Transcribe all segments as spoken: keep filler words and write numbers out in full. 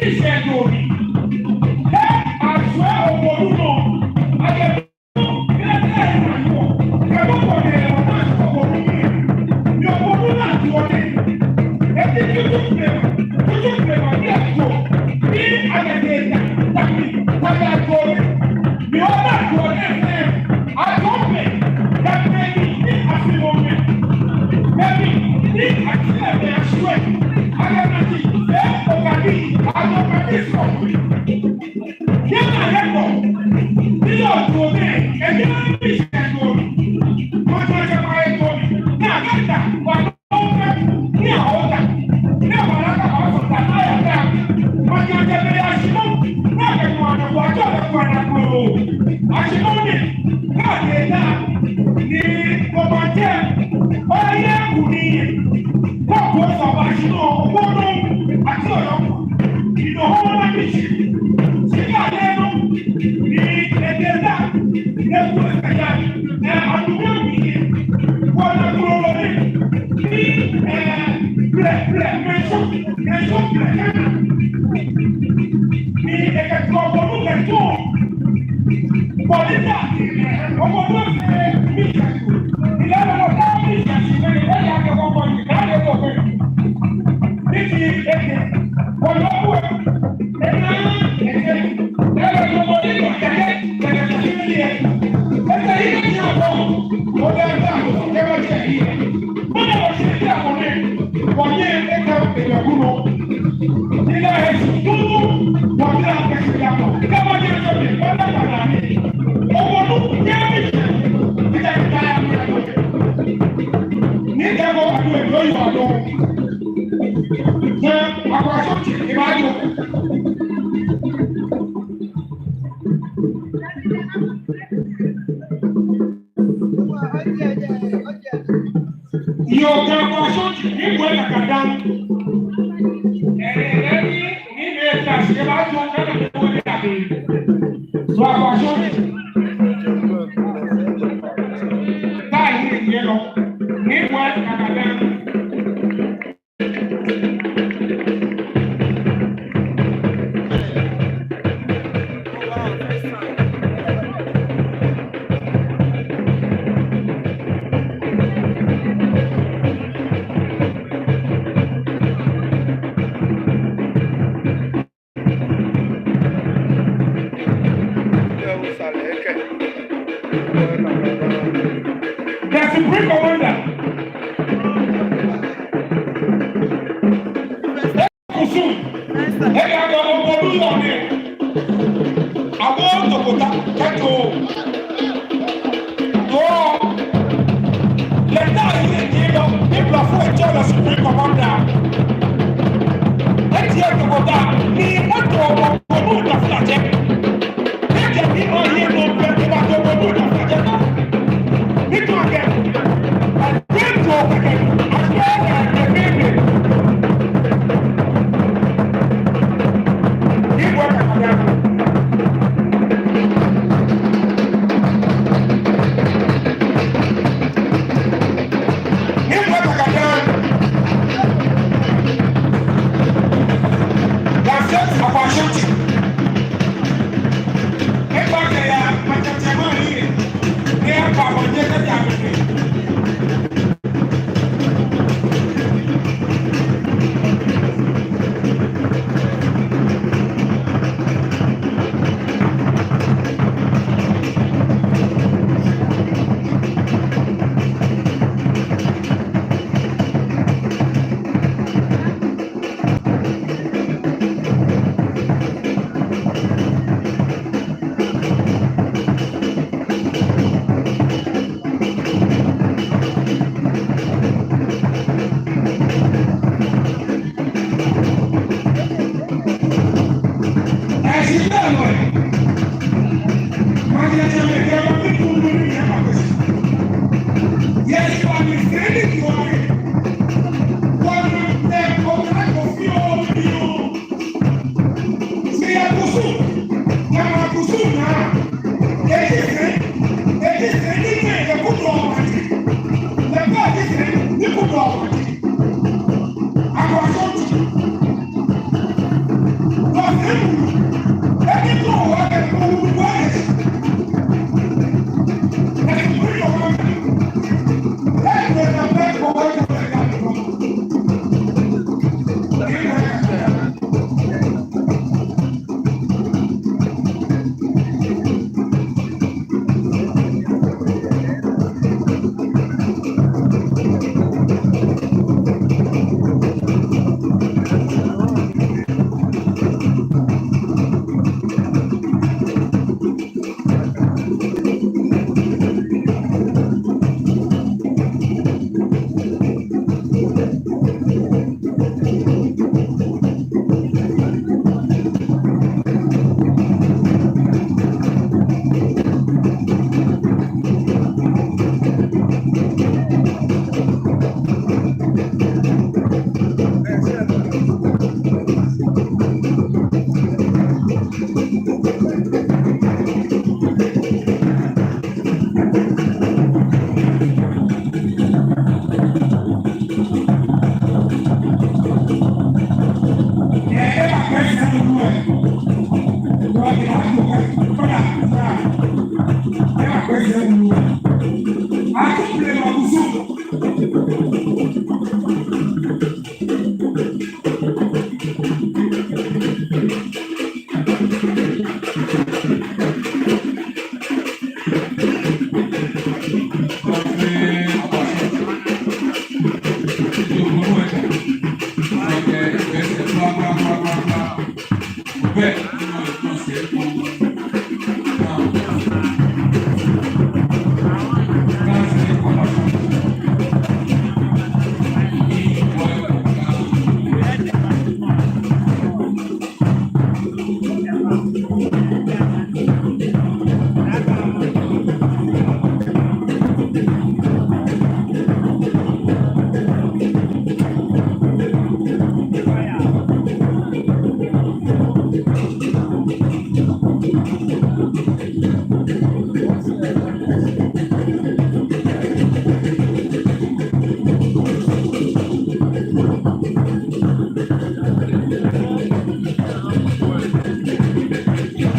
Ishɛɛ jɔɔ mli. Kɛ ashwɛ Obonu nɔ, akɛ Yoo, Ga Akwashɔŋtsɛ, ni bo ena kadaŋ. Ɛɛ, ɛɛ, ni, ni mɛi ta shi, eba jɔ, na, na, na, na, na, na. So Akwashɔŋtsɛ. Taa yi, yi lɛ, ni bo ena kadaŋ. The Supreme Commander. Kusum. Ega ga Obonu yɔɔ nɛɛ. Awo tokota kɛto. Too. Lɛ taa yi ni lɔ, ni blɔfo etsɛɔ lɛ Supreme Commander. Etiɛ tokota ni mɔto Obonu taflatsɛ. Ejɛ ni oye nɔ pɛ, eba to Obonu taflatsɛ nɔ. Ni to akɛ.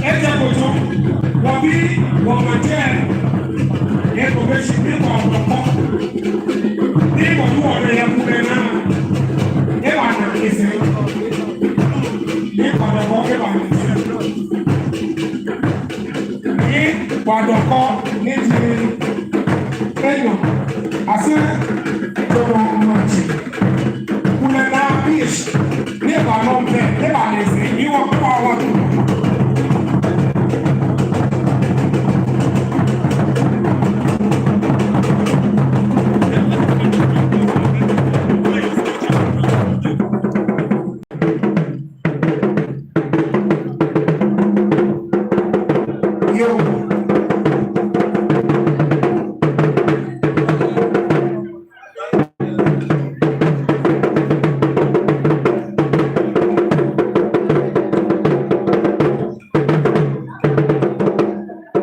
Ejɛ kpo jɔ, wɔbi, wɔmaŋtsɛ, eko bɛ shi ni kɔ dɔkɔ. Ni kɔ du wɔdɔ yɛ kulɛ naa. Eba na esɛɛ. Ni kɔ dɔkɔ, eba na esɛɛ. Ni kɔ dɔkɔ, ni ji enyɔ. Asɛrɛ Jɔɔ Maŋtsɛ. Kulɛ naa bish. Ni eba nɔ pɛ, ni eba na esɛɛ, ni wɔkpa wɔtu. Yoo.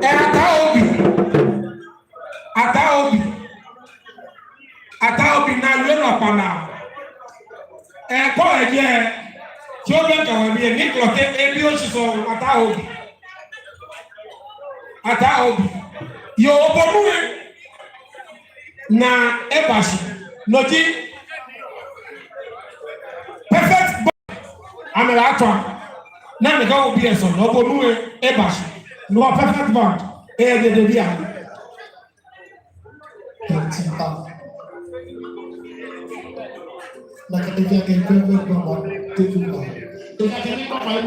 Ee, Ataa Obi. Ataa Obi. Ataa Obi naa yɔɔ nɔ kpaa naa. Ee, kɔ ejɛ. Tsi obɛ kɛ wɔ bi, ni klɔte ebi oshi sɔ, Ataa Obi. Ataa Obi. Yoo, obonu ee. Naa eba shi. No ji perfect band. Amɛla atswa. Naa amɛkɛ obi esɔ. No obonu ee, eba shi. No perfect band. Ee, dede bi a. Twenty pound. Nakai ejɛ kɛ perfect band. Twenty pound.